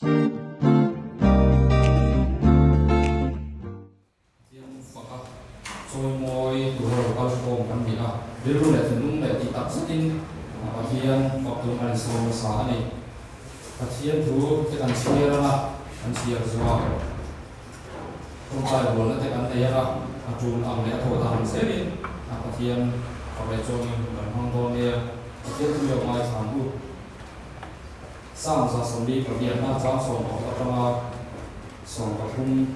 Pathian faka chawimawi tura lo kal khawm kan ni a, rilru leh thinlung leh tih tak zetin Pathian fak tur kan insawm nasa a ni. Pathian thu te kan chhiar ang a, kan chhiar zuah tawngtai rualna te kan nei ang a, a tul ang leh a thawh dan ang zelin Pathian fak leh chawimawi hun kan hmang dawn nia. Pathian thu i ngaithla ang u. Psalm 148 chang 16 atanga 13,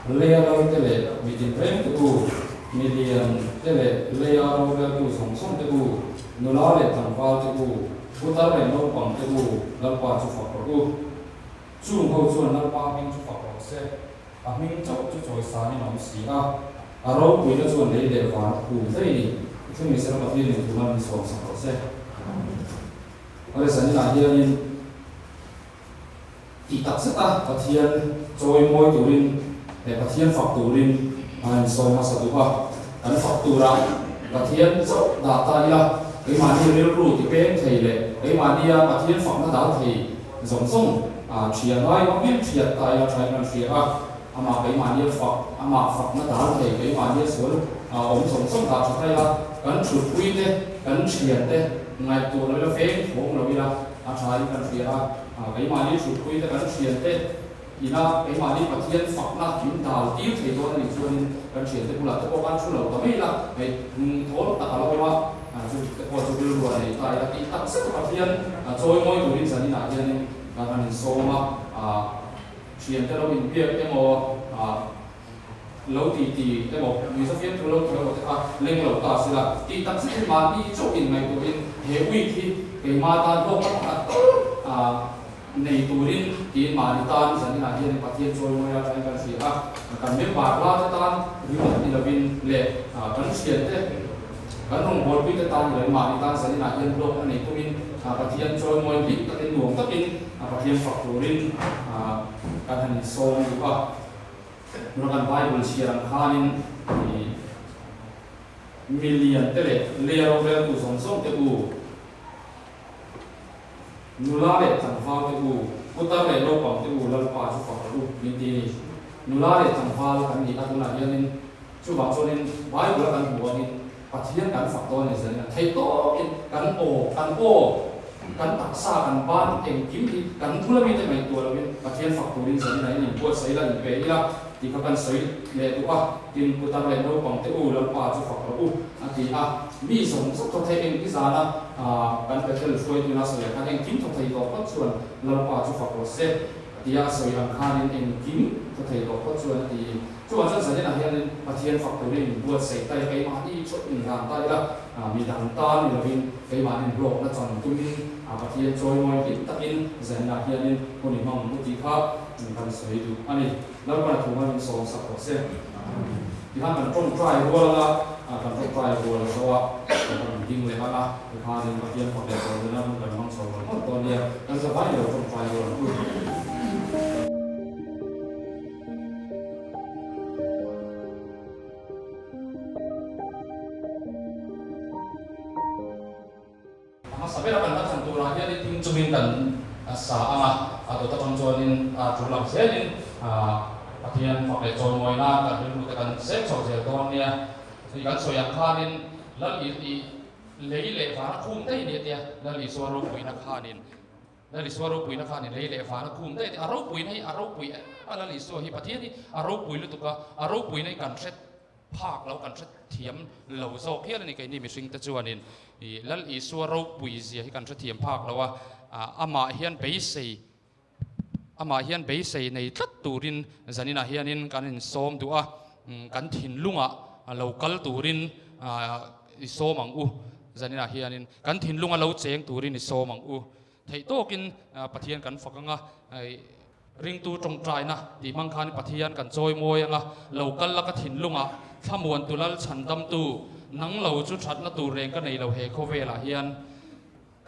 Leia ro te leh mi tinreng te u, mi lian te leh leia roreltu zawng zawng te u, nula leh tlangval te u, putar leh naupang te u, Lalpa chu fak rawh u. Chung ho chuan Lalpa hming chu fak rawh se, a hming chauh chu chawisanin a awm si a, a ropuina chuan lei leh van a khum daih a ni. I thu mi sela Pathianin tuna min sawmsak rawh se. Awle zaninah hianin. Tih tak zet a, Pathian chawi mawi turin leh Pathian fak turin a insawm hmasa duh a. Kan fak tura Pathian chauh dah ta ila, keimahni rilru ti peng thei leh keimahnia Pathian fakna dal thei zawng zawng thiah ngai vang em thiat ta ila thain kan hria a. Amah keimahnia fak, amah fakna dal thei keimahnia sual awm zawng zawng dah tha ta ila, kan thutpui te, kan thian te ngaihtuah lo ila, feng thawng lo ila a thain kan hria a. Keimahni thutpui te kan thiante ina keimahni Pathian fakna min dal tir thei dawn a nih chuanin kan thiante bulah te pawh khan thu lo ta mai ila, hei hnungthawl tak a lo awm a, chu te pawh chu rilru a nei ta ila tih tak zet a Pathian chawimawi turin zaninah hianin kan han insawm a, thiante lo inbiak emaw lo ti ti emaw Mizo fiamthu lo ti emaw te kha leng lo ta sila tih tak zetin mahni chauh in ngaihtuahin he week hi keimah tan hlawk a pakhat tal nei turin tiin mahni tan zaninah hianin Pathian chawimawi a tangin kan hria a, kan member la te tan ringawt ni lovin leh kan thiante kan rawngbawlpui te tan ni lovin mahni tan zaninah hian hlawk a nei tumin Pathian chawimawi hlim takin nuam takin Pathian fak turin kan han insawm duh a. Tuna kan Bible chhiar ang khanin milian te leh lei roreltu zawng zawng te u, nula leh tlangval te u, putar leh naupang te u Lalpa chu fak rawh u min ti a ni. Nula leh tlangval kan ni a tunah hianin chuvang chuanin Bible a kan hmuh angin Pathian kan fak dawn a ni zanin a theih tawkin kan aw, kan aw, kan taksa, kan ban engkim hi kan bula mite ngaihtuah loin Pathian fak turin zanin a in inbuatsaih ila, inpe ila tih kha kan sawi leh duh a. Tin, putar leh naupang te u Lalpa chu fak rawh u a ti a. Mi zawng zawng thaw thei engti zana kan Bethel hruaitu nasa leh khan engkim thaw thei tawh phawt chuan Lalpa chu fak rawh se a ti a, a sawi ang khanin engkim thaw thei tawh phawt chuan a ti. Chuvang chuan zaninah hianin Pathian fak turin in buatsaih ta ila, keimahni chauh in hlan ta ila, mi dang ta ni lovin keimahni hlawkna chan tumin Pathian chawimawi hlim takin zaninah hianin hun i hmang u tih kha kan sawi duh a ni. Lalpana thu hmangin sawmsak rawh se. Tikhan kan tawngtai rual anga, kan tawngtai rual zawh a, kan rawn ding leh ang a, tikhanin Pathian fak leh chawimawi hun kan hmang chho mawlh mawlh dawn nia, kan zavai lo tawngtai rual ang u. A hmasa bera kan hla thlan turah hianin thing chungin kan sa ang a, a dawt atang chuanin a tul ang zelin Pathian fak leh chawimawina kan rilru te kan seng chho zel dawn nia. Tih kan sawi ang khanin Lal i lei leh vana khum daih nia tia Lal Isua ropuina khanin Lal Isua ropuina khan i lei leh van a khum daih a ti. A ropuina hi a ropui a, Lal Isua hi Pathian hi a ropui lutuk a, a ropuina hi kan hre phak lo, kan hre thiam lo zawk hial a ni keini mihringte chuanin i Lal Isua ropui zia hi kan hre thiam phak lo a, amah hian beisei amah hian beisei nei tlat turin zaninah hianin kan insawm duh a, kan thinlungah lo kal turin i sawm ang u. Zaninah hianin kan thinlunga lo cheng turin i sawm ang u. Theih tawkin Pathian kan fak ang a, ringtu tawngtaina tih hmang khan Pathian kan chawi mawi ang a, lo kal la ka thinlungah thlamuan tu lal chhandamtu nang lo chu thatna tur reng ka nei lo he khawvelah hian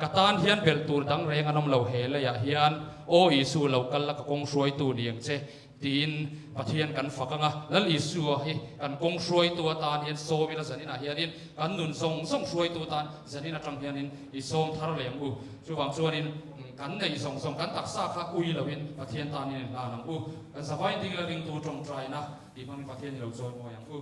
ka tan hian belh tur dang reng an awm lo he leiah hian Aw Isu lo kal la ka kawng hruaitu ni ang che. Tiin Pathian kan fak ang a, Lal Isua hi kan kawng hruaitu atan hian sawm ila zaninah hianin kan nun zawng zawng hruaitu atan zanin atang hianin i sawm thar leh ang u. Chuvang chuanin kan neih zawng zawng kan taksa kha ui loin Pathian tanin in hlan ang u. Kan zavai ding ila ringtu tawngtaina tih hmangin Pathian i lo chawimawi ang u.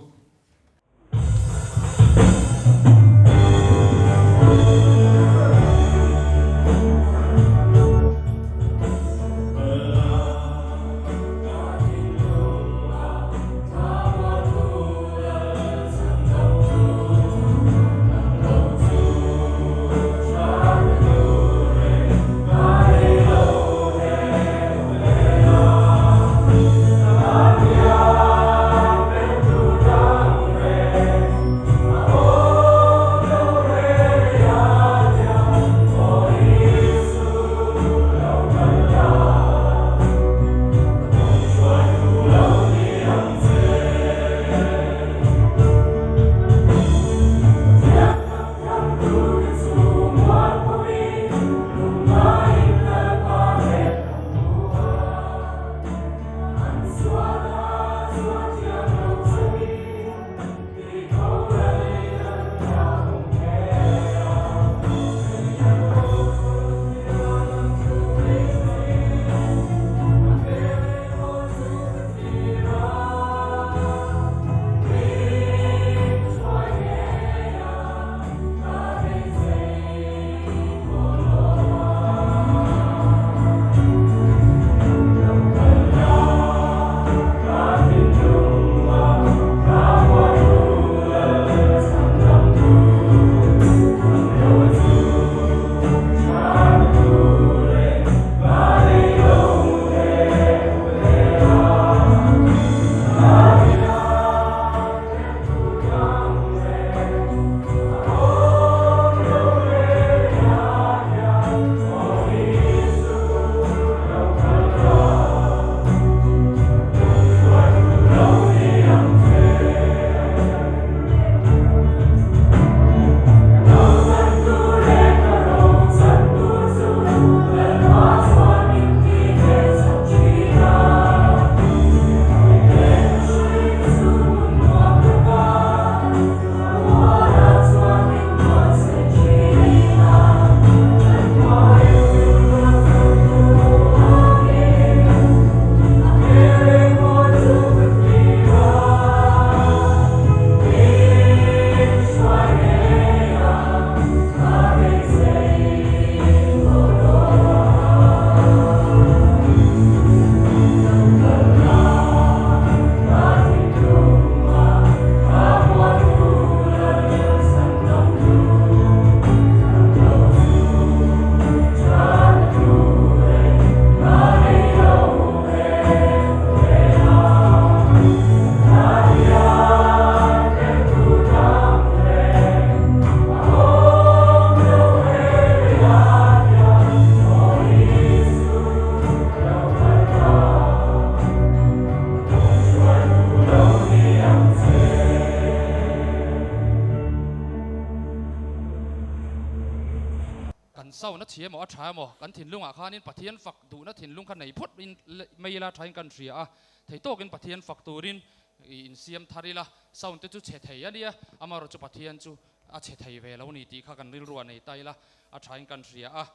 Kan sauna chhi emaw a tha emaw kan thinlungah khanin Pathian fak duhna thinlung kha nei phawt in mai ila thain kan hria a, thei tawkin Pathian fak turin i insiam thar ila, sound te chu chhe thei a nia, amaherawhchu chu Pathian chu a chhe thei ve lo ni tih kha kan rilru ah nei ta ila a thain kan hria a.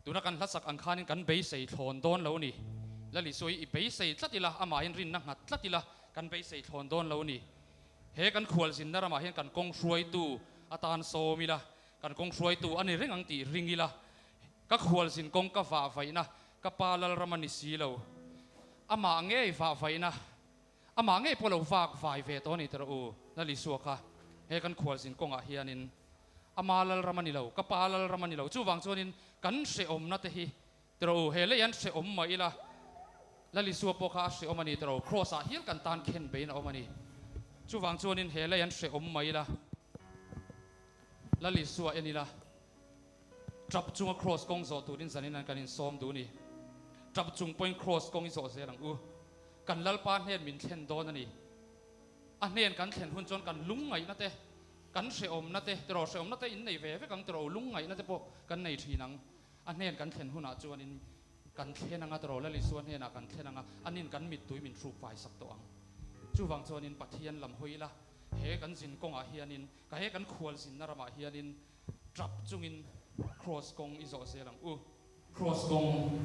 Tuna kan hlasak ang khanin kan beisei thlawn dawn lo ni. Lalisui i beisei tlat ila, amahin rinna nghat tlat ila kan beisei thlawn dawn lo ni. He kan khualzinna ramah hian kan kawng hruaitu atan sawm ila, kan kawng hruaitu a ni reng ang tih ring ila, ka khualzin kawng ka vah vaihna ka pa Lalram a ni si lo. Amah ngei vah vaihna, amah ngei pawh lo vak vai ve tawh a ni tawh u Lalisua kha he kan khualzin kawngah hianin Ama Lalram a ni lo, ka pa Lalram a ni lo. Chuvang chuanin kan hrehawmna te hi tawh u, he lei an hrehawm mah ila, Lalisua pawh kha a hrehawm a ni tawh u, Kraws ah hial kan tan khen bein a awm a ni. Chuvang chuanin he lei an hrehawm mah ila, Lalisua en ila, tap chunga Kraws kawng zawh turin zanin an kan insawm duh a ni. Tap chung pawhin Kraws kawng i zawh zel ang u. Kan Lalpa hnen min thlen dawn a ni. A hnen kan thlen hun chuan kan lungngaihna te, kan hrehawmna te, tiraw hrehawmna te in nei ve vek ang tiraw, lungngaihna te pawh kan nei thin ang. A hnen kan thlen hunah chuanin. Kan thlen anga tawrh Lal Isua hnenah kan thlen anga anin kan mittui min hruk fai sak tawh ang. Chuvang chuanin Pathian lam hawi ila he kan zin kawngah hianin ka he kan khual zinna ramah hianin tap chungin Kraws kawng i zawh zel ang u. Kraws kawng.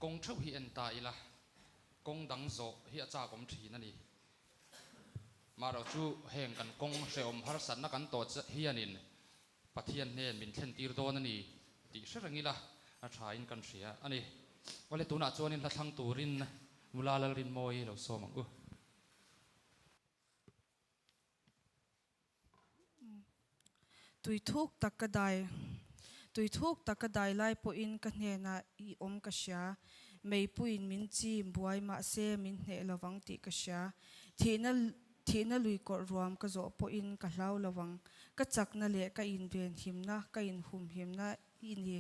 Kawng theuh hi en ta ila, kawng dang zawh hi a chak awm thin a ni. Marawh chu heng kan kawng hrehawm harsatna kan tawh hianin Pathian hnen min thlen tir dawn a ni tih hre reng ila a tha in kan hria a ni. Awle tunah chuanin hla thlang turin Mula Lalrinmawi lo sawm ang u. Tui thuk tak ka dai Tui thuk tak ka dai lai pawhin ka hnenah i awm ka hria. Meipuiin min chim buai mahse min hneh lovang tih ka hria. Thihna Thihna lui kawrh ruam ka zawh pawhin ka hlau lovang. Ka chakna leh ka invenhimna, ka inhumhimna i ni.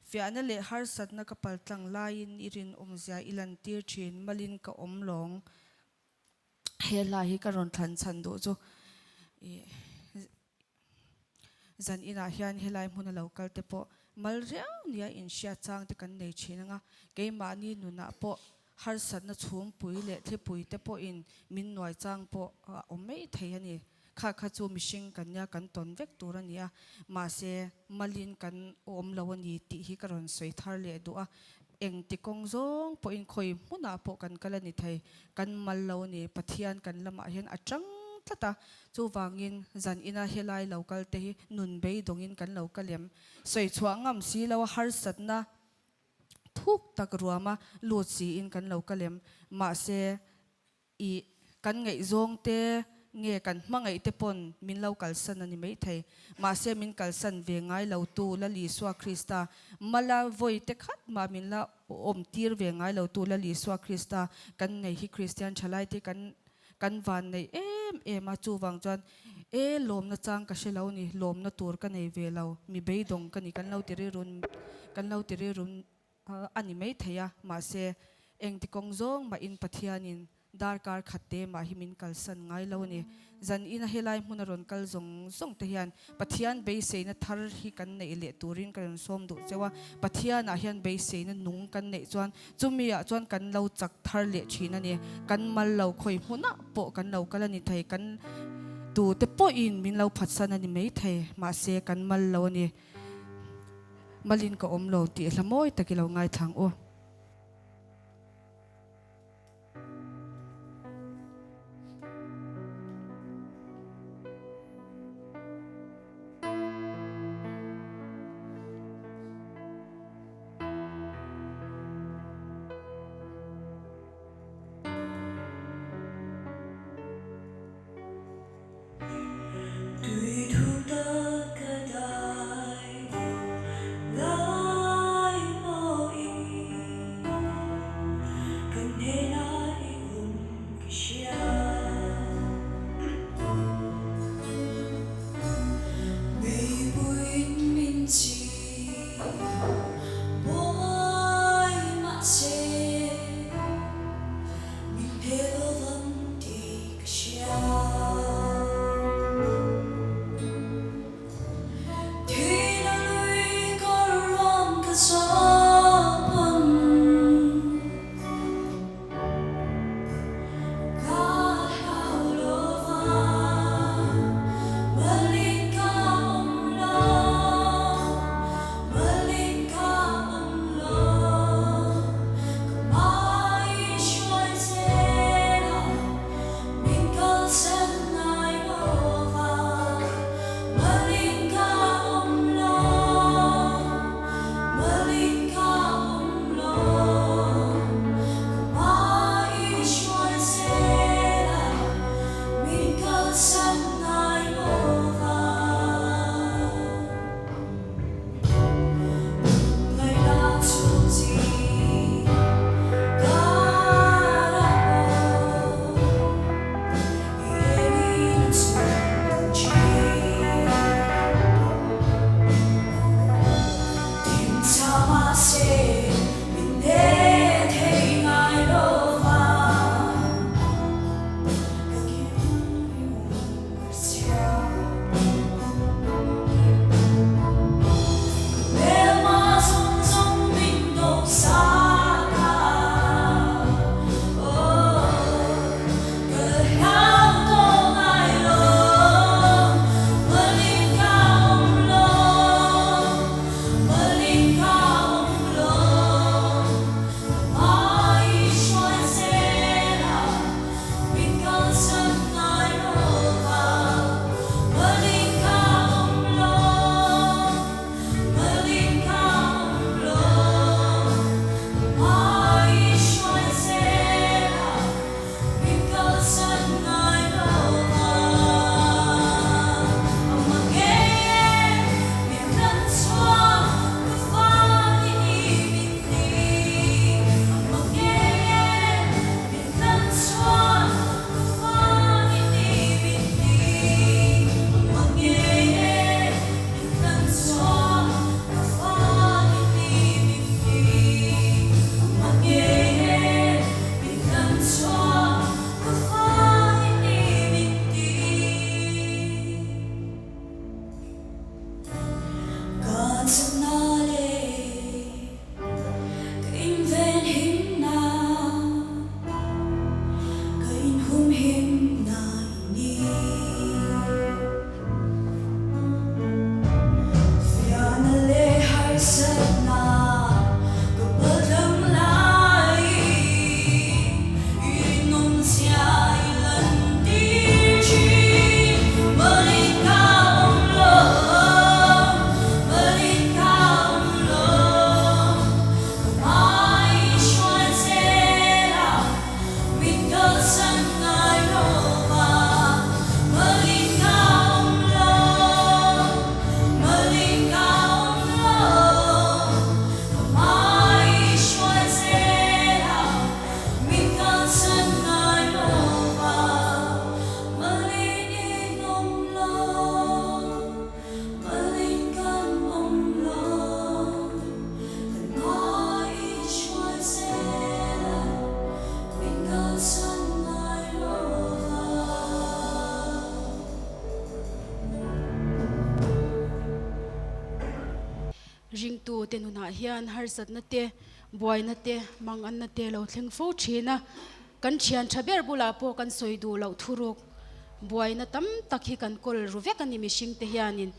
Fiahna leh harsatna ka paltlang laiin i rinawmzia i lantir thin malin ka awm lawng. He hla hi ka rawn thlan chhan duh chu ih zan inah hian helai hmuna lo kal te pawh mal riau nia inhriat chang te kan nei thin anga keimahni nunah pawh harsatna chhungpui leh thlipui te pawhin min nuai chang pawh a awm mai thei a ni. Kha kha chu mihring kan nia kan tawn vek tur a ni a, mahse malin kan awm lo a ni tih hi ka rawn sawi thar leh duh a, engti kawng zawng pawhin khawi hmunah pawh kan kal a ni thei, kan mal lo a ni, Pathian kan lamah hian a tang tlat a, chuvangin zan ina helai lo kal te hi nun beidawngin kan lo kal em? Sawi chhuah ngam si lo a harsatna thuk tak ruama lut siin kan lo kal em? Mahse I kan ngaihzawng te nge kan hmangaih te pawn min lo kalsan a ni maithei. Mahse min kalsan ve ngai lo tu Lal Isua Krista, mala vawi te khat mah min la awm tir ve ngai lo tu Lal Isua Krista kan nei hi Kristian thalai te kan kan van nei em em a, chuvang chuan e lawmna chang ka hre lo ni, lawmna tur ka nei ve lo, mi beidawng ka ni kan lo ti rirun kan lo ti rirun A ni maithei a, mahse, engti kawng zawng mahin Pathianin darkar khat te mah hi min kalsan ngai lo a ni. Zan ina helai hmuna rawn kal zawng zawng te hian Pathian beiseina thar hi kan neih leh turin ka rawn sawm duh cheu a, Pathianah hian beiseina nung kan neih chuan chumi ah chuan kan lo chak thar leh thin a ni. Kan mal lo khawi hmunah pawh kan lo kal a ni thei, kan tute pawhin min lo phatsan a ni maithei, mahse kan mal lo a ni. Malin ka awm lo tih hla mawi tak i lo ngaithla ang u. ringtute nunah hian harsatna te, buaina te, manganna te lo thleng fo thin a. Kan thian tha ber bulah pawh kan sawi duh loh thuruk buaina tam tak hi kan kawl ru vek a ni mihringte hianin.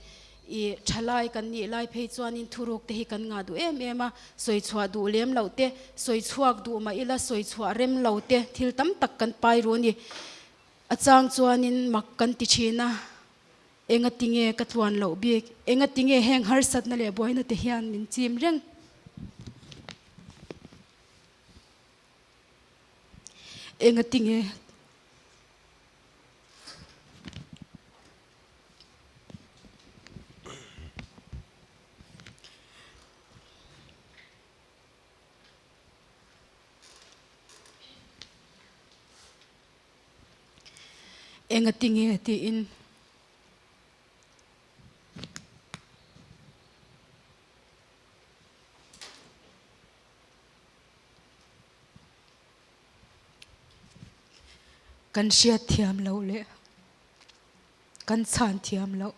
I thalai kan nih lai phei chuanin thuruk te hi kan ngah duh em em a, sawi chhuah duh lem loh te, sawi chhuak duh mah ila sawi chhuah rem lo te thil tam tak kan pai ru a ni. A chang chuanin mak kan ti thin a, enga tinge ka tluan loh bik, enga tinge heng harsatna leh buaina te hian min chim reng. Enga tinge. Enga tinge tiin. Kan hriat thiam loh leh kan chhan thiam loh.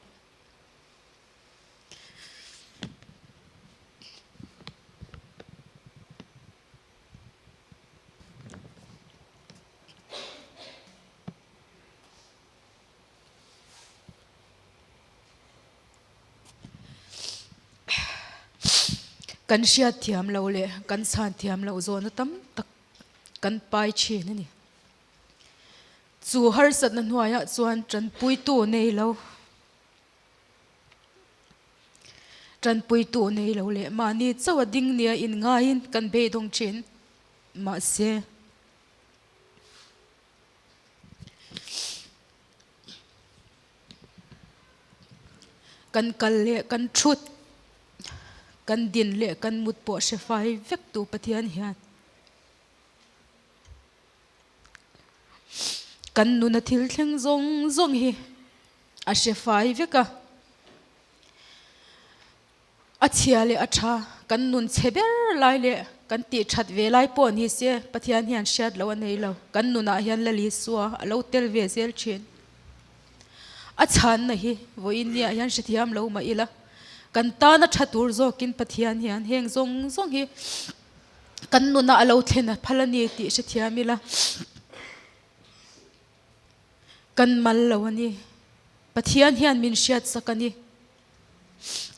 Kan hriat thiam loh leh kan chhan thiam loh zawhna tam tak kan pai thin a ni. Chu harsatna hnuaiah chuan tanpuitu nei lo, tanpuitu nei lo leh mahni chauh a ding nia inngaiin kan beidawng thin. Mahse. Kan kal leh kan thut, kan din leh kan mut pawh hre fai vek tu Pathian hian kan nuna thil thleng zawng zawng hi a hre fai vek a. A chhia leh a tha, kan nun chhe ber lai leh kan tih that ve lai pawh ni se Pathian hian hriat loh a nei lo. Kan nunah hian Lal Isua a lo tel ve zel thin. A chhanna hi vawiin niah hian hrethiam lo mah ila, kan tana tha tur zawkin Pathian hian heng zawng zawng hi kan nunah a lo thlen a phal a ni tih hrethiam ila. Kan mal lo a ni. Pathian hian min hriatsak a ni.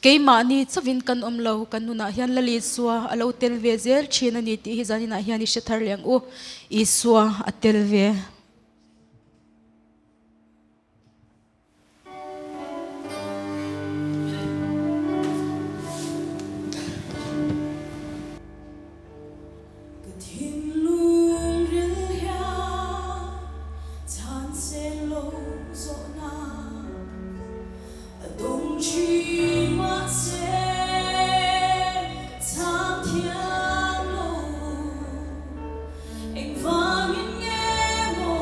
Keimahni chauhin kan awm lo, kan nunah hian Lal Isua a lo tel ve zel thin a ni tih hi zaninah hian i hre thar leh ang u. Isua a tel ve. Ka thinlung ril hian chhan sen lo zawhna a dawng thin mahse chhang thiam lo. Engvangin nge maw?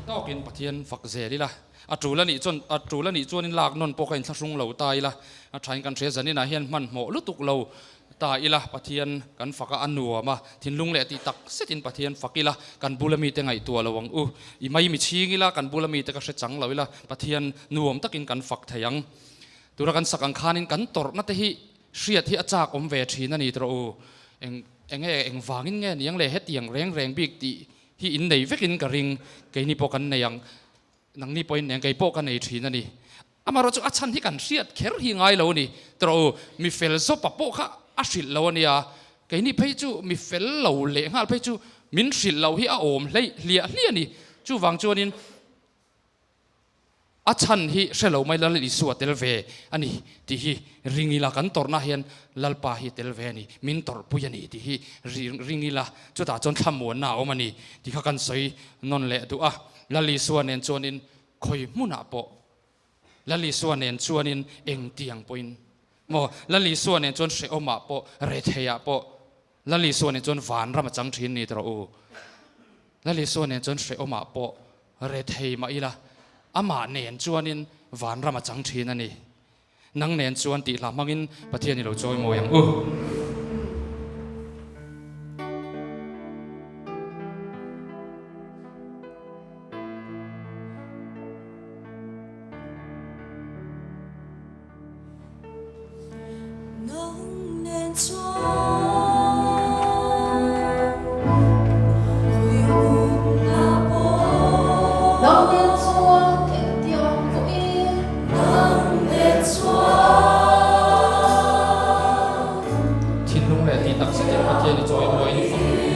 tawkin Pathian fak zel ila, a tul a nih chuan a tul a nih chuanin lak nawn pawh ka inthlahrung lo ta ila, a thain kan hria zaninah hian hmanhmawh lutuk lo ta ila, Pathian kan fak a, a nuam a, thinlung leh tih tak zetin Pathian fak ila, kan bula mite ngaihtuah lo ang u, i mai mi chhing ila, kan bula mite ka hre chang lo ila, Pathian nuam takin kan fak thei ang. Tura kan sak ang khanin kan tawrhna te hi hriat hi a chak awm ve thin a ni tawh u. Eng enge engvangin nge niang le hetiang reng reng bik tih hi in nei vekin ka ring, keini pawh kan nei ang, nangni pawhin nei ang, kei pawh ka nei thin a ni. Amaherawhchu a chhan hi kan hriat kher hi ngai lo a ni tawh u. Mi fel zawpa pawh kha a hrilh lo a nia, keini phei chu mi fel lo leh nghal phei chu min hrilh loh hi a awm hleih hliah hliah a ni. Chuvang chuanin. A chhan hi hre lo mai Lal Isua tel ve a ni tih hi ring ila, kan tawrhna hian Lalpa hi tel ve a ni, min tawrhpui a ni tih hi ring ila, chutah chuan thlamuanna a awm a ni tih kha kan sawi nawn leh duh a. Lal Isua nen chuanin khawi hmunah pawh, Lal Isua nen chuanin engtiang pawhin maw, Lal Isua nen chuan hrehawmah pawh, retheiah pawh, Lal Isua nen chuan vanram a chang thin ni tawh rawh u. Lal Isua nen chuan hrehawmah pawh rethei mah ila, amah nen chuanin vanram a chang thin a ni. Nang nen chuan tih hla hmangin Pathian i lo chawimawi ang u. Thinlung leh tih tak zetin Pathian i chawimawi hi fak ang u.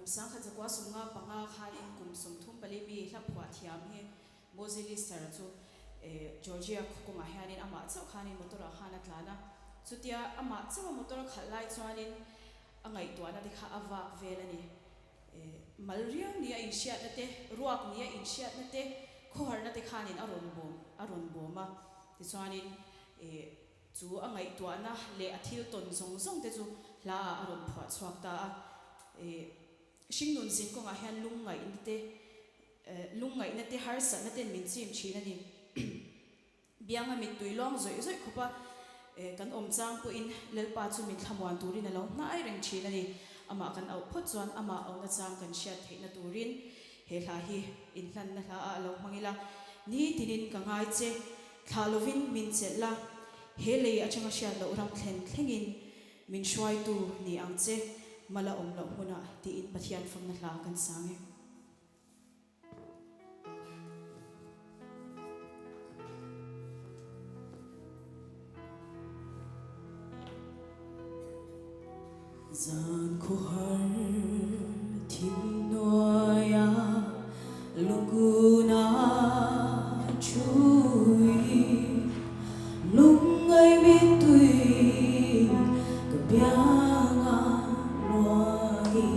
Kum 1955 khanin kum 34 mi hla phuah thiam hi Mosie Lister chu Georgia khawkawngah hianin amah chauh khanin motor ah khan a tlan a. Chutia amah chauha motor a khalh lai chuanin a ngaihtuahna te kha a vak vel a ni. Mal riau nia inhriatna te, ruak nia inhriatna te, khawharna te khanin a rawn bawm a rawn bawm a. Tichuanin chu a ngaihtuahna leh a thil tawn zawng zawng te chu hla ah a rawn phuah chhuak ta a. Hringnun zin kawngah hian lungngaihna te, lungngaihna te harsatna ten min chim thin a ni. Bianga mittui luang zawih zawih khawpa kan awm chang pawhin Lalpa chu min thlamuan turin a lo hnai reng thin a ni. Amah kan auh phawt chuan amah auhna chang kan hriat theihna turin he hla hi inhlanna hla ah a lo hmang ila. Nitinin ka ngai che, thlah lovin min chelh la, he lei atanga hriat loh ram thlen thlengin min hruaitu ni ang che, mala awm loh hmunah tiin Pathian famna hla kan sang e. Zan khawhar thim hnuaia lungkuna thui lungngai mittui ka bianga luai.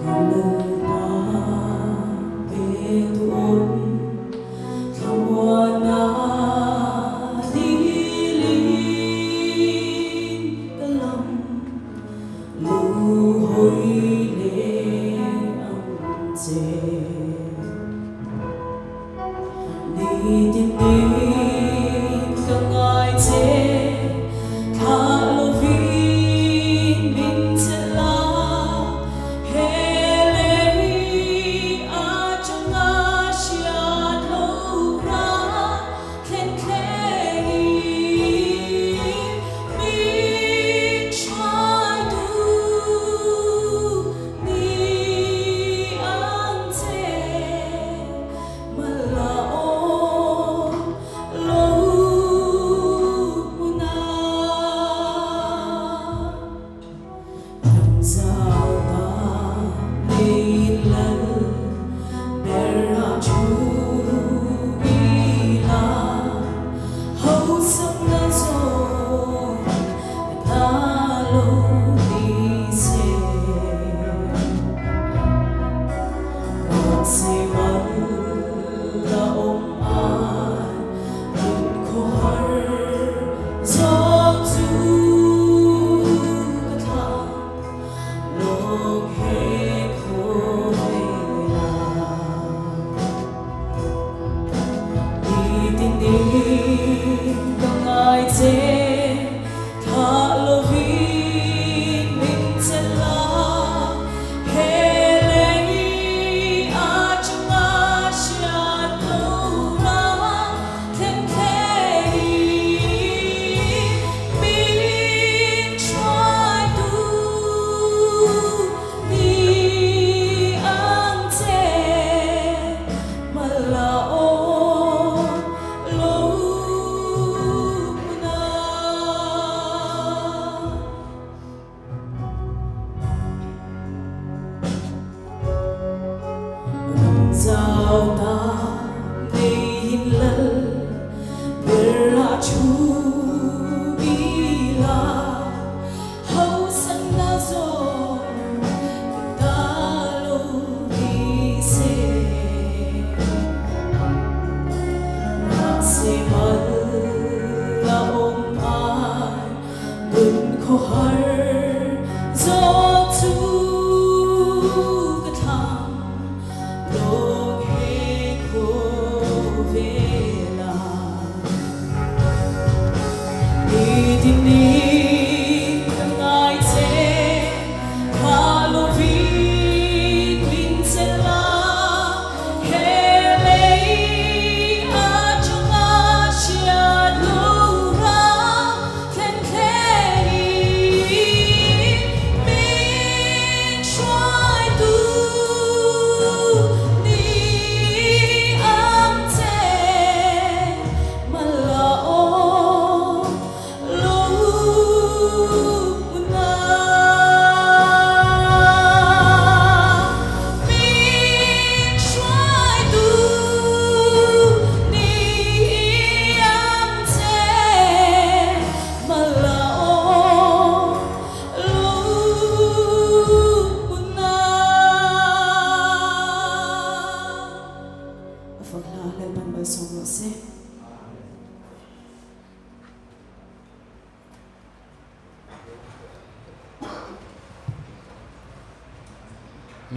Ka Lalpa pe tuam thlamuana dilin ka lam lu hawi leh ang che. Nitin nin ka ngai che, thlah lovin min chelh a, he lei atanga hriat lo ra thlen thlengin min hruai tu ni ang che.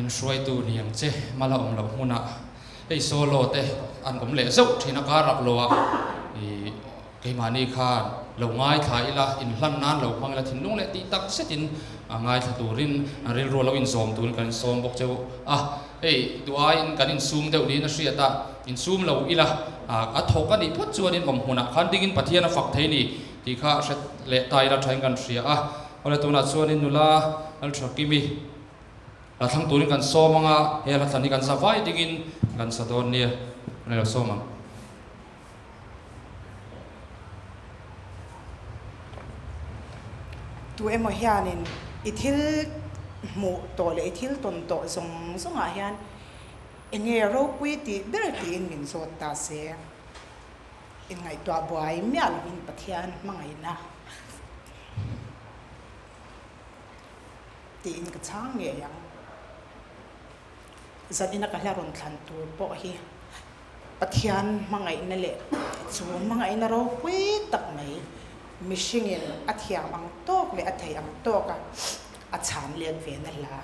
Min hruaitu ni ang che, mala awm loh hmunah hei solo te an awm leh zauh thin a, kar rak lo ah ih keimahni khan lo ngaithla ila, inhlan nan lo hmang ila thinlung leh tih tak zetin a ngaithla turin rilru a lo inzawm turin kan insawm bawk cheu a, hei duh aiin kan insum deuh niin a hriat a, insum lo ila a thawk a nih phawt chuanin awm hmunah khan dingin Pathian a fak thei ni tih kha hre leh ta ila thain kan hria a, awle tunah chuanin nula Lalthakimi. Hla thlang turin kan sawm ang a, he hla thlan hi kan sa vai dingin kan sa dawn nia, kan lo sawm ang. Tu emaw hianin i thil hmuh tawh leh i thil tawn tawh zawng zawngah hian eng nge ropui tih ber tiin min zawt ta se, inngaihtuah buai miah lovin Pathian hmangaihna. Tiin ka chhang ngei ang. Zanina ka hla rawn thlan tur pawh hi Pathian hmangaihna leh chu hmangaihna ropui tak mai mihringin a thiam ang tawk leh a thei ang tawka a chhan let ve na hla.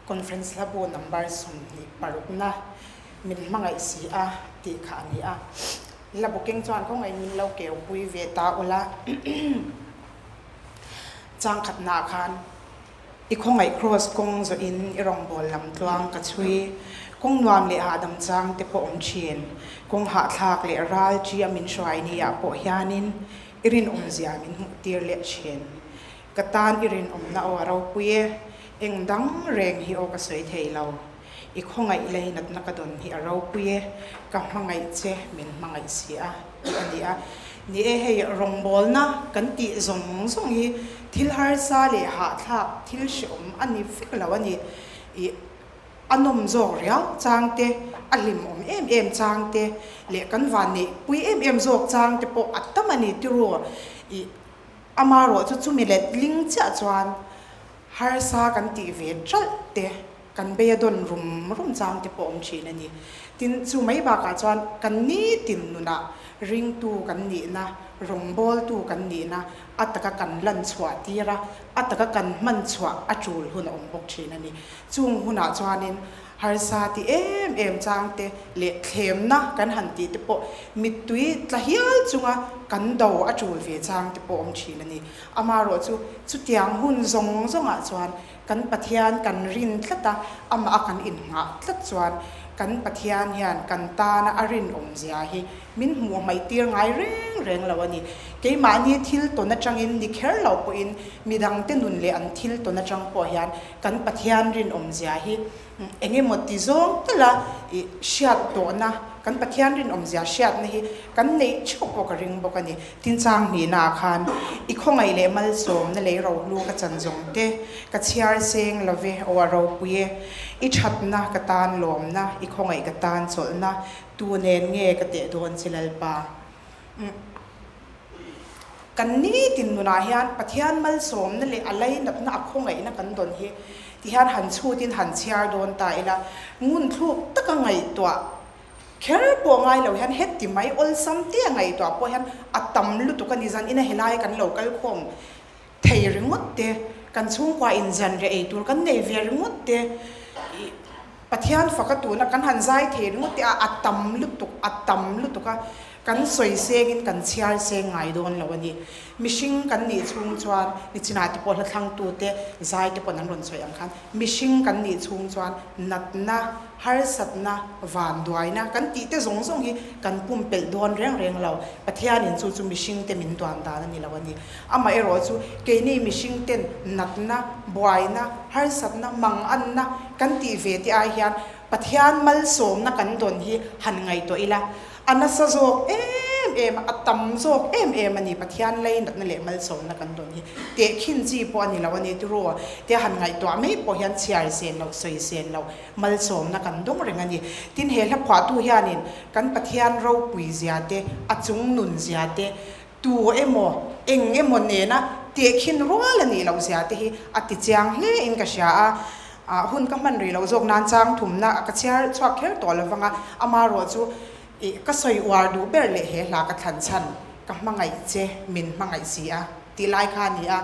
Conference hlabu number 26na min hmangaih si a tih kha a ni a. Hlabu keng chuan khawngaih min lo keu pui ve ta ula. Changkhatnaah khan i khawngaih kraws kawng zawhin i rawngbâwl lam tluang ka chhui. Kawng nuam leh hahdam chang te pawh awm thin. Kawng hahthlâk leh râl ṭi a min hruai ni-ah pawh hianin i rinawmzia min hmuhtîr leh thin. Ka tân i rinawmna aw a ropui e, eng dang reng hi aw ka sawi thei lo. I khawngaih leinatna ka dawn hi a ropui e, ka hmangaih che min hmangaih si a, tih a ni a. Ni e, hei rawngbawlna kan tih zawng zawng hi thil harsa leh hahthlak thil hreawm a ni vek lo a ni. I a nawm zawk riau chang te, a hlimawm em em chang te leh kan vanneih pui em em zawk chang te pawh a tam a ni tiru. I amarawh chu chumi letling chiah chuan harsa kan tih ve ṭalh te kan bei a dawn rum rum chang te pawh awm thin a ni. Tin, chu mai bakah chuan kan nitin nunah ringtu kan nihna, rawngbawltu kan nihna a taka kan lan chhuah tir a, a taka kan hman chhuah a tul hun a awm bawk thin a ni. Chung hunah chuanin harsa ti em em chang te leh thlemna kan han tih te pawh mittui tla hial chunga kan do a tul ve chang te pawh awm thin a ni. Amaherawhchu chutiang hun zawng zawngah chuan Kan Pathian kan rin tlat a, amah a kan innghah tlat chuan kan Pathian hian kan tana a rinawmzia hi min hmuh hmaih tir ngai reng reng lo a ni. Keimahni thil tawn atangin ni kher lo pawhin midangte nun leh an thil tawn atang pawh hian kan Pathian rinawmzia hi eng emaw ti zawng tala i hriat tawhna, kan Pathian rinawmzia hriatna hi kan neih theuh pawh ka ring bawk a ni. Tin chang hnihnaah khan i khawngaih leh malsawmna lei rohlu ka chan zawng te, ka chhiar seng lo ve, aw a ropui e. I thatna ka tan lawmna, i khawngaih ka tan chawlhna, tu nen nge ka teh dawn che Lalpa? Umm. Kan nitin nunah hian Pathian malsawmna leh a lainatna a khawngaihna kan dawn hi tihian han chhutin han chhiar dawn ta ila, ngunthluk taka ngaihtuah kher pawh ngai lo hian heti mai awlsam tia ngaihtuah pawh hian a tam lutuk a ni. Zan ina helai kan lo kal khawm thei ringawt te, kan chhungkua in zan reh ei tur kan nei ve ringawt te, ih Pathian faka tuna kan han zai thei ringawt te a a tam lutuk, a tam lutuk a, kan sawi sengin kan chhiar seng ngai dawn lo a ni. Mihring kan nih chhung chuan nichinah te pawh hla thlangtute zai te pawh an rawn sawi ang khan mihring kan nih chhung chuan natna, harsatna, vanduaina kan tih te zawng zawng hi kan pumpelh dawn reng reng lo. Pathianin chu chu mihringte min duan dan a ni lo a ni. Amaherawh chu keini mihringten natna, buaina, harsatna, manganna kan tih ve te ai hian Pathian malsawmna kan dawn hi han ngaihtuah ila, a nasa zawk em em a, a tam zawk em em a ni. Pathian leinatna leh malsawmna kan dawn hi tehkhin chi pawh a ni lo a ni tiraw? Tia han ngaihtuah mai pawh hian chhiar zen loh, sawi zen loh malsawmna kan dawng reng a ni. Tin, he hla phuahtu hianin kan Pathian ropui zia te, a chung nun zia te, Tu emaw, eng emaw nena tehkhin rual a nih loh zia te hi a ti chiang hle in ka hria a, ah hun ka hman rih loh zawk nan chang thumna ka chhiar chhuak kher tawh lo vang a, amarawh chu ih ka sawi uar duh ber leh he hla ka thlan chhan ka hmangaih che min hmangaih si a tih lai kha a ni a,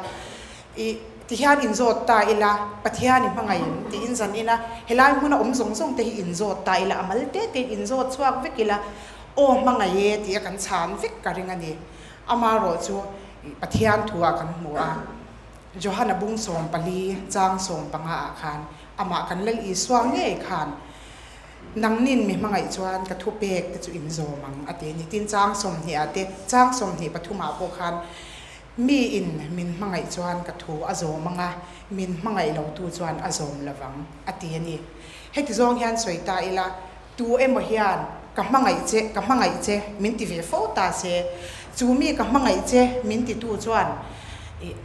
ih. Tihian inzawt ta ila, Pathian i hmangaih em? tiin zan ina helai hmuna awm zawng zawng te hi inzawt ta ila, a mal te tein inzawt chhuak vek ila, aw hmangaih e tia kan chhan vek ka ring a ni. Amaherawh chu Pathian thu ah kan hmu a, Johana bung 14 chang 15 ah khan amah kan Lal Isua ngei khan Nangnin mi hmangaih chuan ka thupek te chu inzawm ang a ti a ni. Tin chang 20 ah te, chang 23 ah pawh khan Mi in min hmangaih chuan ka thu a zawm ang a, min hmangaih lo tu chuan a zawm lo vang, a ti a ni. Heti zawng hian sawi ta ila, tu emaw hian ka hmangaih che, ka hmangaih che min ti ve fo ta se, chu mi ka hmangaih che min ti tu chuan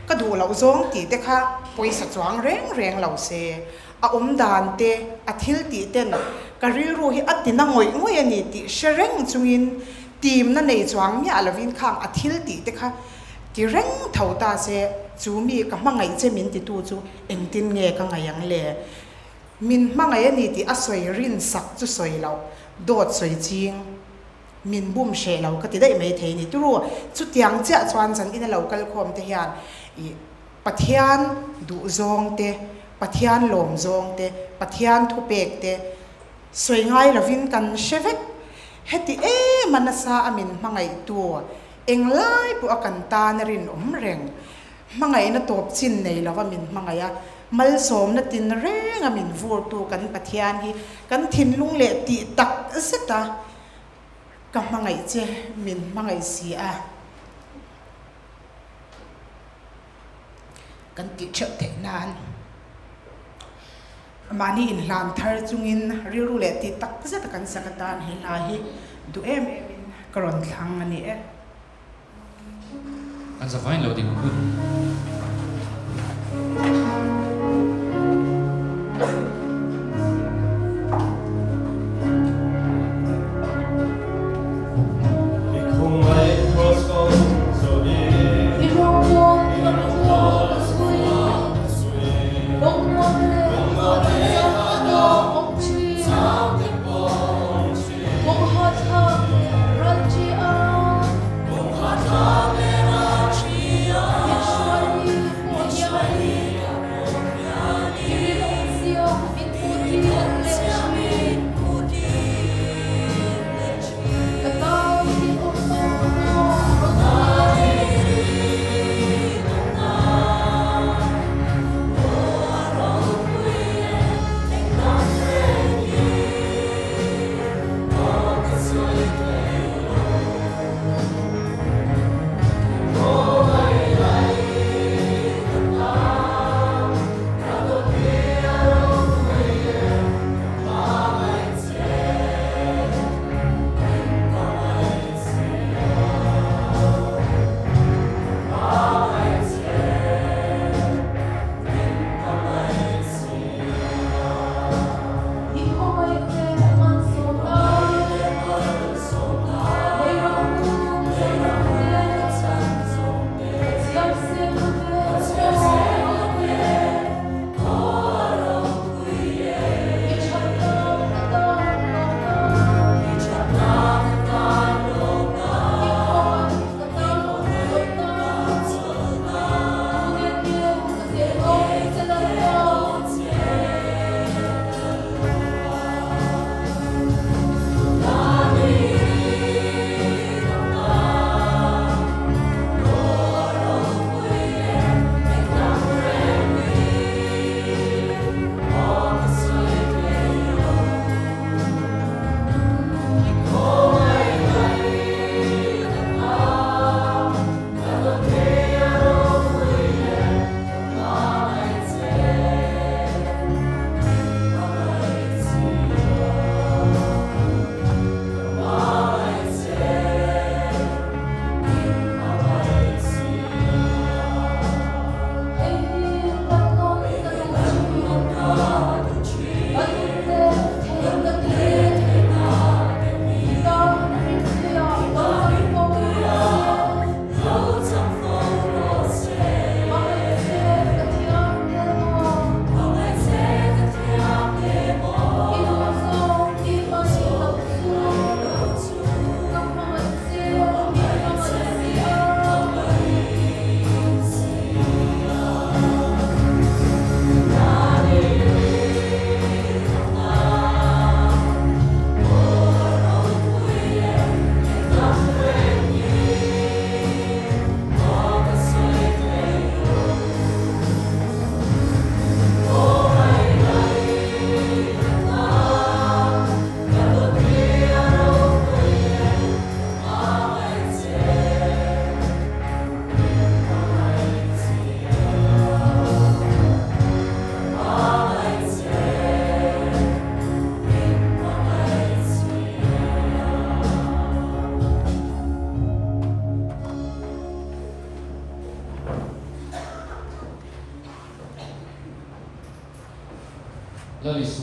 ka duh loh zawng tih te kha pawisa chuang reng reng lo se, a awm dan te, a thil tih ten ka rilru hi a ti na ngawih ngawih a ni tih hre reng chungin Timna nei chuang miah lovin khang a thil tih te kha ti reng tho ta se, chu mi ka hmangaih che min titu chu engtin nge ka ngaih ang le? Min hmangaih a ni tih a sawi rin sak chu sawi loh, dawt sawi ching min bum hreh lo ka ti daih mai thei a ni. Turu, chutiang chiah chuan zan ina lo kal khawm te hian ih Pathian duh zawng te, Pathian lawm zawng te, Pathian thupek te, Sawi ngai lovin kan hre vek. Heti em a nasa a min hmangaihtu, englai pawh a kan tan a rinawm reng. Hmangaihna tawp chin nei lova min hmangaih a, malsawmna tin reng a min vurtu kan Pathian hi kan thinlung leh tih tak zet a ka hmangaih che min hmangaih si a. Kan tih theuh theih nan. Mahni inhlan thar chungin rilru leh tih tak zet a kan sak atan he hla hi duh em em in ka rawn thlang a ni e. Kan zavain lo ding hun.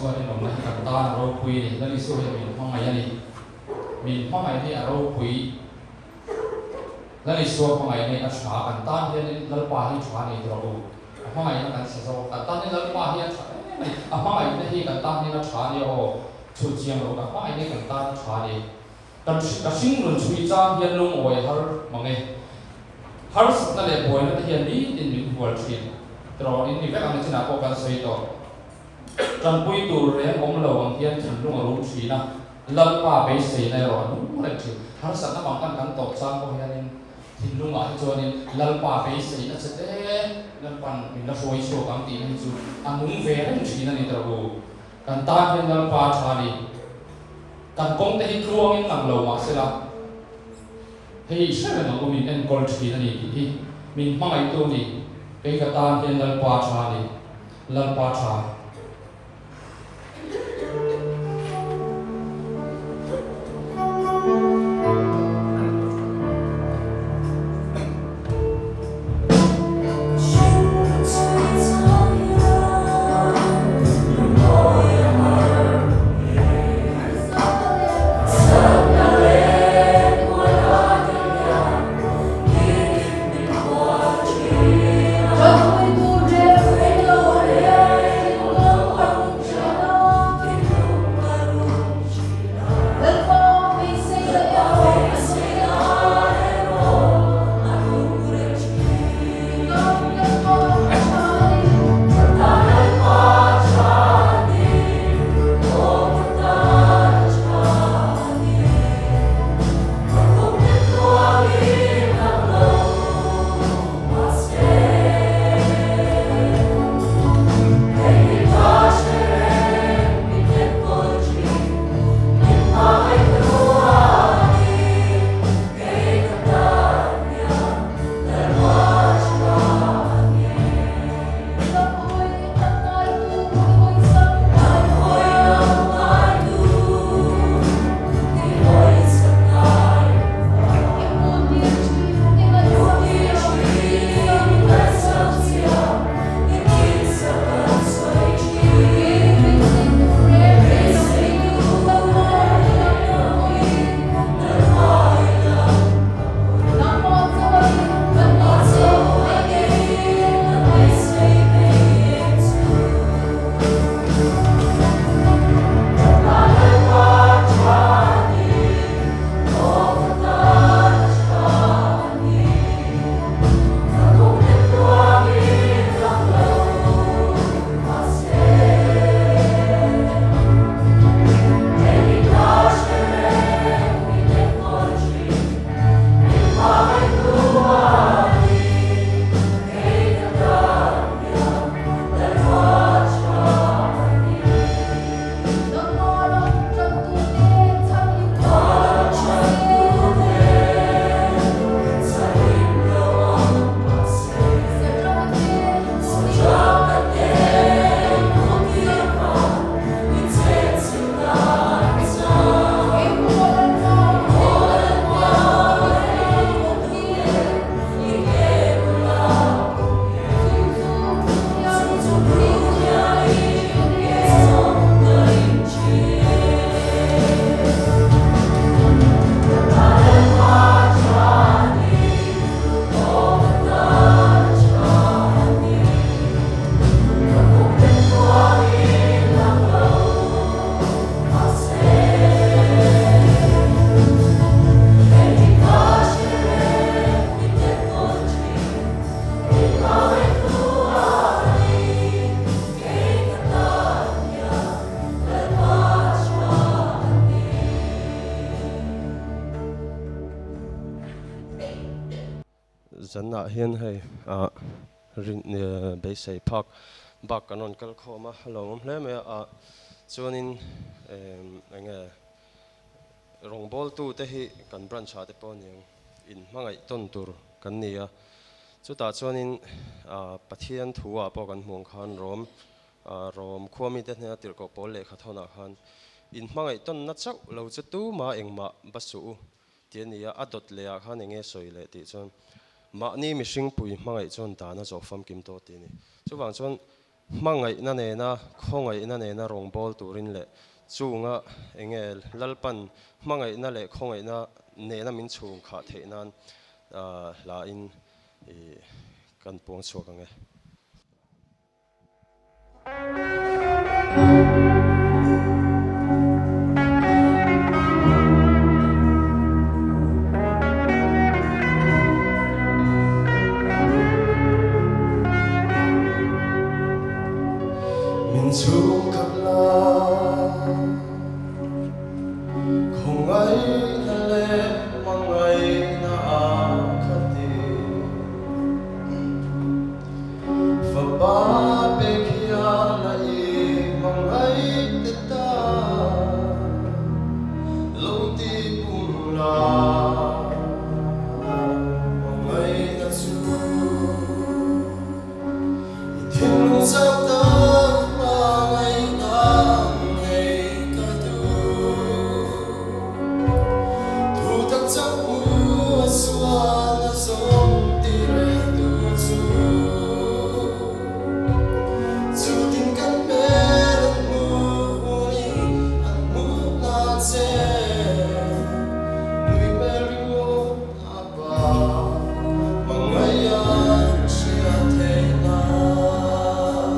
Isua rinawmna hi kan tan a ropui a ni. Lal Isua hian min hmangaih a ni. Min hmangaih hi a ropui. Lal Isua hmangaihna hi a tha. Kan tan hianin Lalpa hi tha a ni tawh u. A hmangaihna kan sa zawk. Kan tan hian Lalpa hi a tha em a ni. A hmangaihna hi kan tan hian a tha a nia aw. Chhut chiang lo. A hmangaihna hi kan tan a tha a ni. Kan ka hring rawn chhui chang hian lungawi har mang e. Harsatna leh buaina te hian nitin min hual thin. Tiraw in ni vek ang chinah pawh kan sawi tawh. Tanpui tur reng awm lo ang hian thinlung a rum thin a, Lalpa beiseina erawh a nung reng thin. Harsatna mang kan kan tawh chang pawh hianin thinlungah hi chuanin Lalpa beiseina che te Lalpan min la hruai chhuak ang tihna hi chu a nung ve reng thin a ni tiraw u. Kan tan hian Lalpa tha ni. Kan kawng te hi tluangin lang lo mah sela, hei hre reng ang u min enkawl thin a ni tih hi min hmangaihtu ni. Kei ka tan hian Lalpa tha ni. Lalpa tha. Zanah hian hei ah rin beisei phak bak kan rawn kal khawm a, a lawmawm hle mai a, ah chuanin eng nge rawngbawltu te hi kan branch ah te pawh a ni ang in hmangaih tawn tur kan ni a, chutah chuanin ah Pathian thu ah pawh kan hmuh ang khan Rom Rom khuami te hnena tirhkoh pawl lehkha thawnah khan in hmangaih tawnna chauh lo chu tuma engmah ba suh u tih a ni a, a dawt lehah khan enge sawi leh tih chuan mahni mihring pui hmangaih chuan dan a zawh famkim tawh tih a ni. Chuvang chuan Hmangaihna nena khawngaihna nena rawngbâwl turin leh chunga enge Lalpan hmangaihna leh khawngaihna nena min chhung khah theih nan hlain i kan puang chhuak ang e. Min chhungkhat la, khawngaihna leh hmangaihna a khat i. Fapa pek hian a i hmangaih te ta lo ti pum la hmangaihna chu i thinlung zau tak hmangaihna nei ka duh thu tak chauh hmu a sual a zawng ti reh tu chu chutin kan hmel an hmuh hunin an hmuh hna che nui hmel ringawt a pa hmangaih an hriat theih nan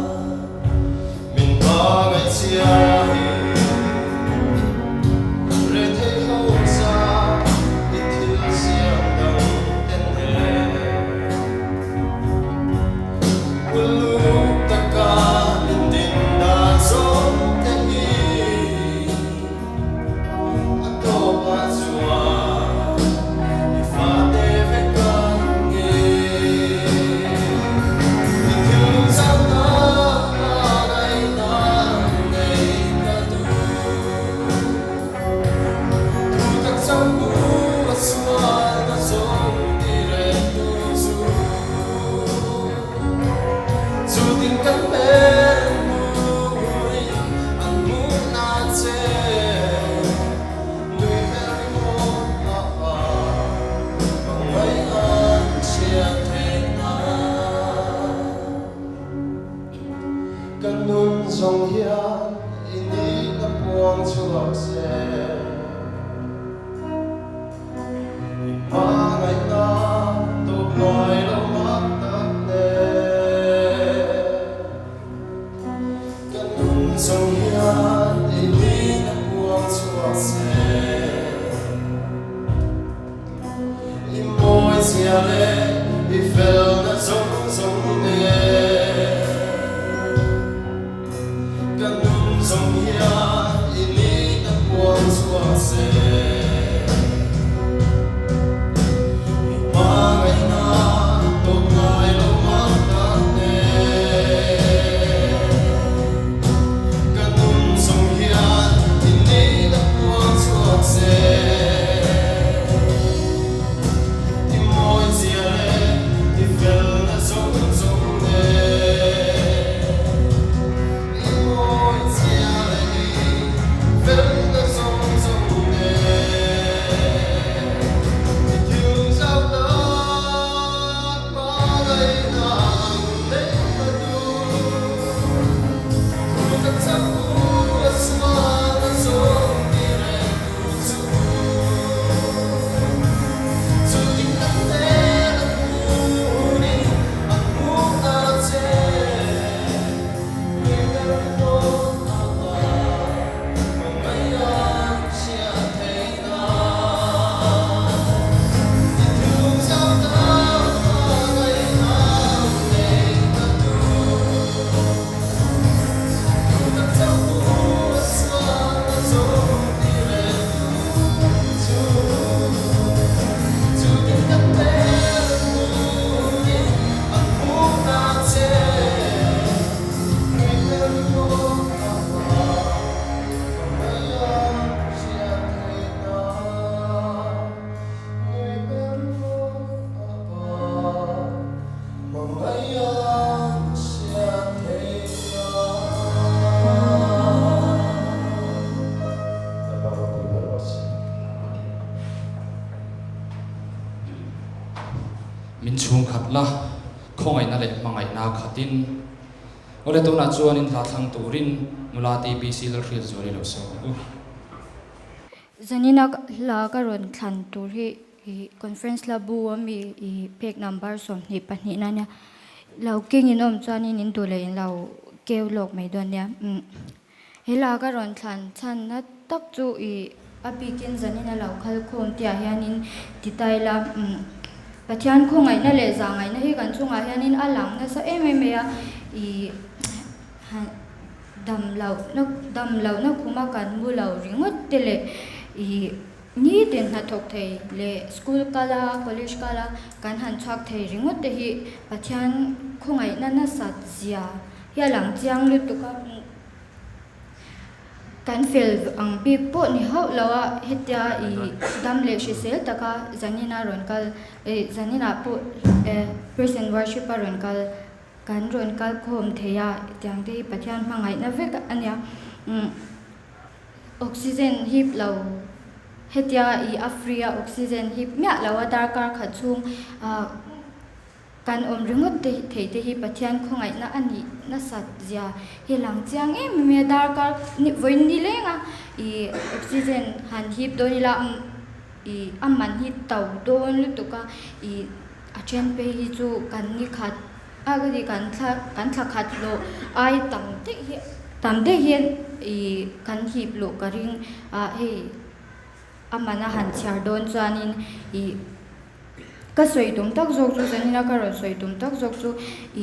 min hmangaih chiah hi. Rethei ho cha i thil siam dang te nen Uluk taka min din dan zawng te hi a tawpah chuan i fate vek ang nge I thil zau tak hmangaihna nei ka duh. Thu tak chauh u a sual a zawng ti reng tu chu. Chu tin kan hmel hmuhin an hmuh na che. Nui hmel ringawt a pa hmangaih an hriat theih nan. Ka nun zawng hian i nihna puang chhuak se. I hmangaihna tawp ngai lo mak tak nen. Ka nun zawng hian i nihna puang chhuak se. I mawi zia leh i felna zawng zawng nen Ka nun zawng hian i nihna puang chhuak se. I hmangaihna tawp ngai lo mak tak nen Ka nun zawng hian i nihna puang chhuak se. I mawi zia leh i felna zawng zawng nen. I mawi zia leh i felna zawng zawng nen. I thil zau tak hmangaihna ang nei ka duh. Thu tak chak u a sual a zawng ti reng tu chu. Chutin kan hmel a hmuhin a hmuh ta che. Nui ber ringawt a pa hmangaih an hriat theih nan. I thilung zau tak hmangaih an nei ka duh. Thu tak chauh u a sual a zawng ti reng tu chu. Chutin kan hmel an hmuhin an hmuh ta che. Nui hmel ringawt a pa hmangaih a hriat theih nan. Nui hmel ringawt a pa hmangaih a hriat theih nan. Lalpa ropui ber rawh se. Min chhungkhat la, khawngaihna leh hmangaihna khatin. Awle tunah chuanin hla thlang turin nula TBC Lalhriatzuali lo sawi ang u. Zanina hla ka rawn thlan tur hi i conference la bu a mi i pek number 22 na nia. Lo keng in awm chuanin in duh leh in lo keu lawk mai dawn nia. Umm he hla ka rawn thlan chhan na tak chu i a bikin zanina lo khal khawm tih ah hianin ti ta ila umm Pathian khawngaihna leh zahngaihna hi kan chungah hianin a lang nasa em em mai a i Dam lohna dam lohna khuma kan mu lo ringawt te leh ih nitin hnathawk thei leh school kala college kala kan han chhuak thei ringawt te hi Pathian khawngaihna nasat zia hi a lang chiang lutuk a. Kan fel ang bik pawh ni hauh lo a, hetia ih dam leh hrisel taka zanina rawn kal ih zaninah pawh eh praise and worship a rawn kal. Kan rawn kal khawm thei a, tiang te hi Pathian hmangaihna vek a nia. Umm oxygen hip lo hetia i a free a oxygen hip miah lo a darkar khat chhung ah kan awm ringawt te thei te hi Pathian khawngaihna a nih nasat zia hi lang chiang em em a darkar vawiin ni leng a i oxygen han hip dawn ila i a man hi to dawn lutuk a i A then phei hi chu kan ni khat a ka ti kan thla kan thla khat loh ai tam daih hi tam daih hian ih kan hip loh ka ring a hei a man a han chhiar dawn chuanin ih ka sawi tum tak zawk chu zanin a ka rawn sawi tum tak zawk chu